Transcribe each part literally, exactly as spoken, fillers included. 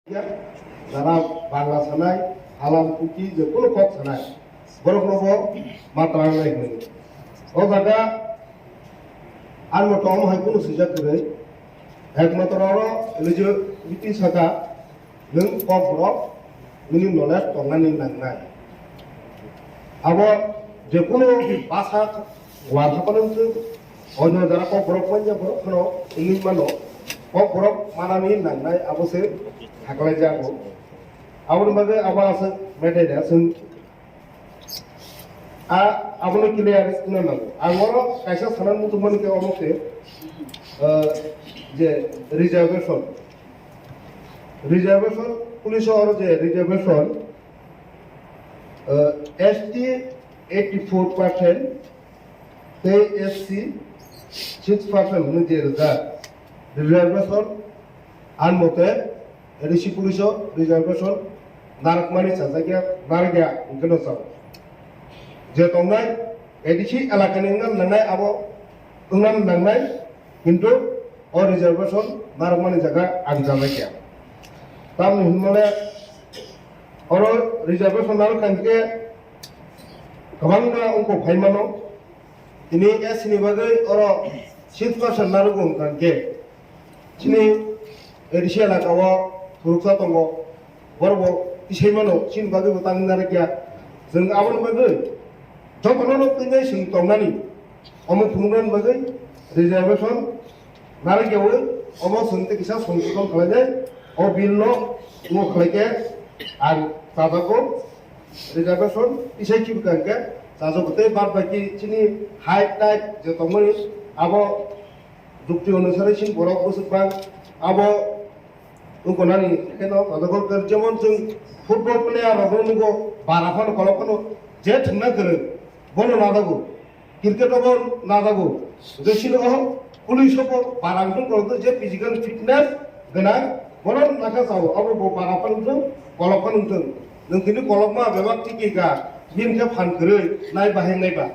Jara Bangla sanai, Halam, Kuki, je kunu kok sanai, borok no bo matra nai hwnwi. O jaga ang no tong hai kunu swijak kwrwi, ekmatro oro eligibility saka, nwng kok borok nini knowledge tongnani nangnai. Abo je kunu basa wan haphano wngthung, onyo jara kok borok manya borok phano wngwi mano, kok borok manani nangnai abo se haklai jago. Aboni bagwi abo aswk medai da chwng a, abono clear wngna nango. Ang oro kaisa sana muchungmani khe omo se, ah, je reservation, reservation, police oro je reservation, ah, S T eighty four percent, tei S C six percent hwnwi je rijak. Reservation, ang mote A D C police o reservation narwkmani chajakya, narwkya hwnkhe no chao. Je tongnai A D C elakani wngna nangnai abo wngna nangnai, kintu o reservation narwkmani jaga ang chajakya. Tamni hwnmale oro reservation narwkha hwnkhe kwbangma wngkok phaimano. Tini S C ni bagwi oro six percent narwgo hwnkha hwnkhe chini A D C elaka o phuruksa tongo, borok bo tisai mano, chini bagwi bo tangwi narwkya. Chwng aboni bagwi jotono no twinai chwng tongnani omo phunuknani bagwi reservation narwkyaui omo chwng tei kisa songshidhon khlainai o bill no ngo khlaikhe ang chajago. Reservation tisai kiphilka hwnkhe chajago tei bad baki chini height taight je tongmani abo jukti onusare chini borok bwswk bang abo wngkonani kheno chajago. Jemon chwng football player rokno nugo bara phano kolok phano je thwngna kwrwng bono najago. Cricket o bo najago. Hwnkhe chini o police o bo barang tong tong je physical fitness gwnang, bono nakha sao, abo bo bara phano wngthung, kolok phano wngthung. Nwng tini kolokma bebak tiki ka, bini khe phan kwrwi, nai bahai nai ba.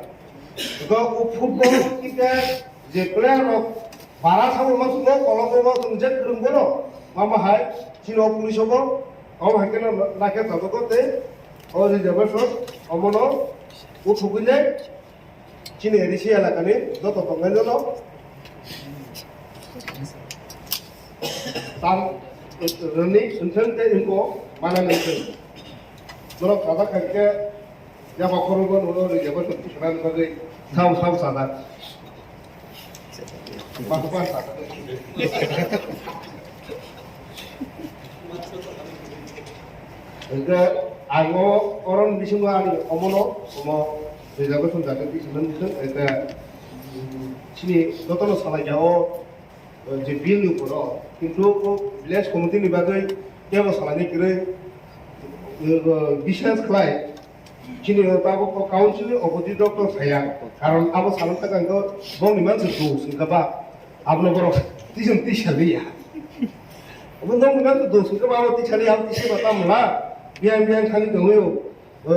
Hwnkhe o football, cricket, je player rok bara sao ma sugo, kolok ma sugo, je kwrwng bono, mama hai, chini o police o bo, abo hai kheno nakhe tabuk tei o reservation, omono uthugwi nai. Chini A D C elakani joto tongnaino no tam rwni wngthang tei wngkok manani wngthang. Norok sajak hai khe yaba khorokgo nono rwjaba tongthokrani bagwi sao sao sajak. Bangma sajak. Hwnkhe ang o oroni bisingo ani omono omo reservation jaga twi swnam swnam, hwnkhe, mm, chini jotono salai ya o, eh, je bill ni upor o, kintu o village committee ni bagwi kebo salai ni kwrwi, eh, biswas khlai. Chini o tabuk o council ni opposite rok to saya, karon abo salon ta kang ko bong ni man se dos wngkha ba, abono borok tisam tisa liya. Abo nong ni man se dos wngkha ba, abo tisa liya, abo tisa ba tam la, biyang biyang thani tongwi o, o,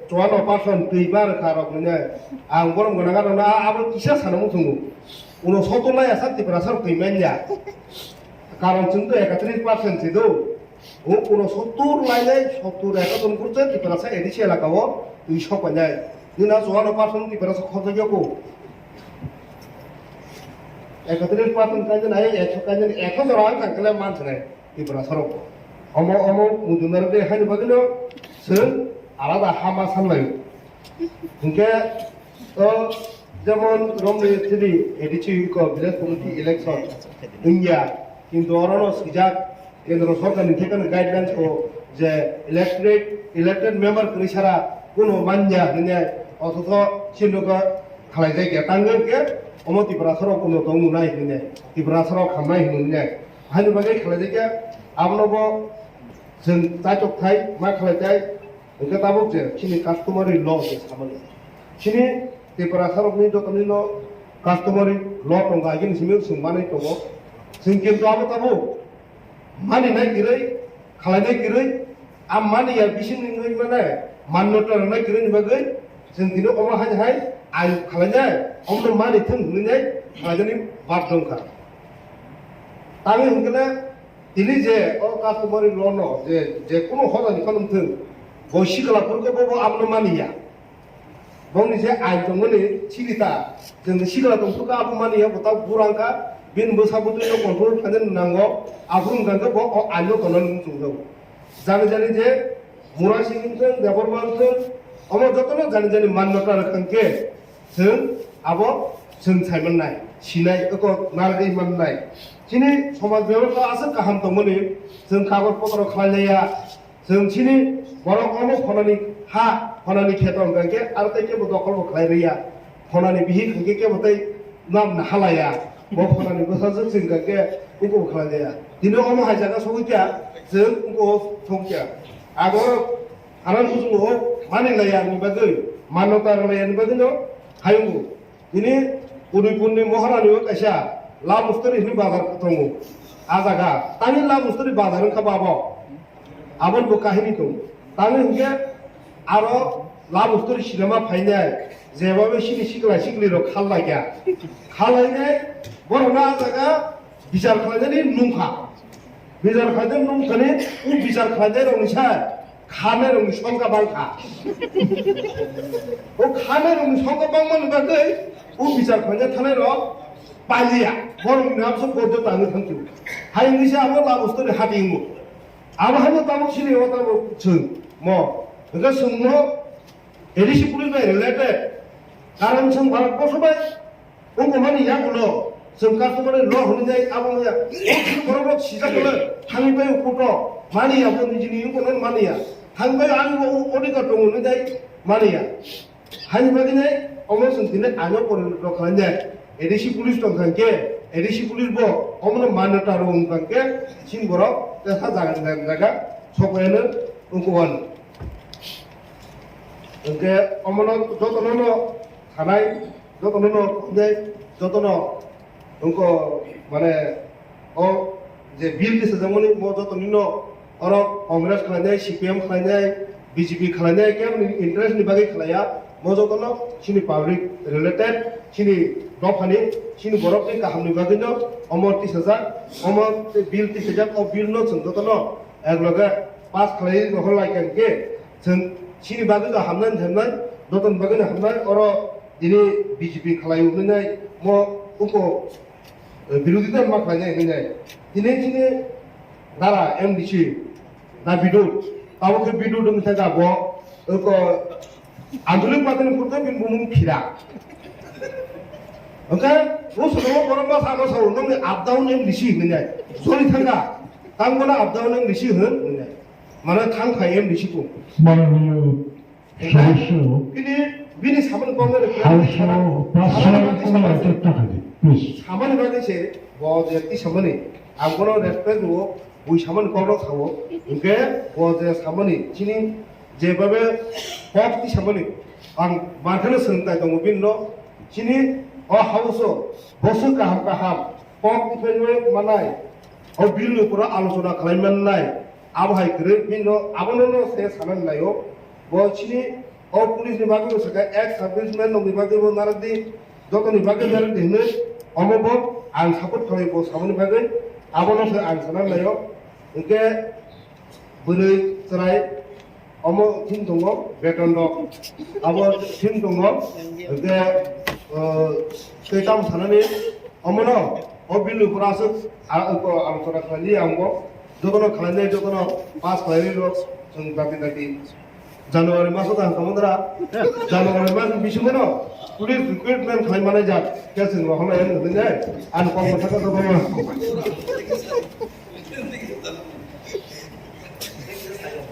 chuano person twi bar kha rok ni, ang borok gana gana na abo kisa sana muchungo, uno soto laya sa Tiprasa rok twi manya, karon chwng to ekatris percent si do. O uno sottur lainai, sottur ekaton kurse Tiprasa A D C elaka o twi sok painai. Nina chuano percent Tiprasa khojak yoko. Ekatris percent kainai, ekso kainai, ekso jora ang tangkele mansinai Tiprasa rok. Omo, omo, mudunar de hani bagino, sir, alada hama sanlai. Hingke, to, jemon romni chini A D C ko village committee election, India, kintu orono sijak, Kendro sorkar ni thekno guidelines o je electorate, elected member kwrwi sara kuno manya hwnwi, othocho chini khalai jai khe tangwi khe omo Tiprasa rok kuno tong nai hwnwi, Tiprasa rok hamnai hwnwi, hani bagwi khalai jai khe abono bo chwng chaitok thai ma khalai jai. Hwnkhe tabuk je chini customary law je samani, chini Tiprasa rokni jotonino customary law tongo, agini simi chwng manwi tongo. Chwng kintu abo tabuk mani nai kwrwi, khalai nai kwrwi, a mani ya bising ni wngwi mane manno tongnai kwrwi ni bagwi chwng tini omo hai hai ain khalai nai, omo mani thung hwnwi nai khalai jani bad dong kha. Tangwi hwnkhe na Tini je o customary law no je, je kunu hoda ni phano wngthung, bo sikla phuru khe bo, bo abono mani ya. Bongni je ain tongmani sikita, chwng sikla tong phuru khe abo mani ya, bo ta burang kha, bini bwsa bwtwi no control khainani nango, aphuru wngkha khe bo o ain no tongnani muchung jago. Jani jani je Murasing wngthung, Debbarma wngthung, omo jotono jani jani mannota rwkha hwnkhe chwng abo chwng sai mannai, sinai, eko narwgwi mannai. Chini somaj bebostha aswk kaham tongmani, chwng kagoj potro khlai laiya, chwng chini borok omo phonani ha, phonani kheto hwnkha hwnkhe aro tei kebo dokol bo khlai rwya. Phonani bihik hwnkhe kebo tei nam nahalaya. Bo phonani bwsajwk se hwnkha khe uko khlai laya. Tini omo hai jaga sogwi kha, chwng uko thok kha. Abo aram kuchungo mani laya ni bagwi, mano tar laya ni bagwi no hayungo. Tini Udaipurni Maharani o kaisa love story hwnwi bazar tongo. A jaga tani love story bazar wngkha babo. Aboni bo kahini tong. Tangwi hwnkhe aro love story sinema phainai, jeba bai sini sikla sikli rok khal laikya. Khal lainai borok no a jaga bichar khlainani nungkha. Bichar khlainani nungthani, o bichar khlainai rokni sai khanai rokni songkha bangkha. O khanai rokni songkha bangmani bagwi o bichar khlainai thanai rok paliya. Borokni namso boddo tangwi thangkhu. Hai wngwi se abo love story hati wngo. Abo haino tabuk sini o tabuk chwng mo. Hwnkhe chwng mo A D C police bai related. Karon chwng Bharat borso bai wngkha mani yagulo chwng customary law hwnwi jai abo wngya. O chwng borok rok sijak le thangwi bai kuto mani ya bo nijini wngkha mani ya. Thangwi bai ani bo odhikar tongo hwnwi jai mani ya. Haini bagwi nai omo chwng tini ano porinorito khlainai. A D C police tong kha khe, A D C police bo omono manyata rw wng kha khe, chini borok tesa jaga ni jaga sokmano wngkha wano. Hwnkhe omono jotono no khanai, jotono no khanai, jotono wngkha mane o je bill tisajak mani bo joto nino oro Congress khlainai, C P M khlainai, B J P khlainai, kebo ni interest ni bagwi khlaiya, bo jotono chini public related, chini dophani, chini borokni kahamni bagwino omo tisajak, omo bill tisajak, o bill no chwng jotono ekloge pass khlaiwi rohor lai kha hwnkhe chwng chini bagwino hamnai, hamnai, jotoni bagwino hamnai, oro tini B J P khlai wngnai mo uko Birodhi dol ma khlainai hinwi nai. Tini chini dara M D C da Bidut, tabuk khe Bidut wng thangkha bo, oko Anjali Patil ni photo bini bumung phira. Hwnkhe bo sono borok ma sano sao nongni up down M D C hinwi nai. Sori thangkha, tang bono up down M D C hwn hinwi nai. Mane thang phai M D C ko. Mananiyo Solution. Bini, bini samani kok no rwkha. House o pass khlai kok no rwkha ta khaidi, please. Samani bagwi se bo je twi samani, ang bono respect rwo, bui samani kok no sao, hwnkhe bo je samani chini jebabe kok twi samani, ang barkhano swng tai tongo bini no, chini o house o boswk kaham kaham kok twi phaiwi manai, o bill ni upor o alochona khlai mannai. Abo hai kwrwi bini no abono no se sanani naio. Bo chini o police ni bagwi bo sakha, ex serviceman rokni bagwi bo narwkdi, jotoni bagwi narwkdi hinwi omo bo ang support khlai bo samani bagwi abono se ang sanani naio. Hwnkhe bwrwi chwrai omo thim tongo beton rok, abo thim tongo hwnkhe, uh, tei tamo sanani. Omono, o bill ni upor aswk, a, oko alochona khlaidi ang bo. Jotono khlainai, jotono pass khlairwi rok, chwng dati dati. January maso da hwnkha mandra. January mas ni bisingo no, police recruitment khlai manai jak. Khe chwng rohornai ang hwnwi nai. Ang kok mwthangkha jotono.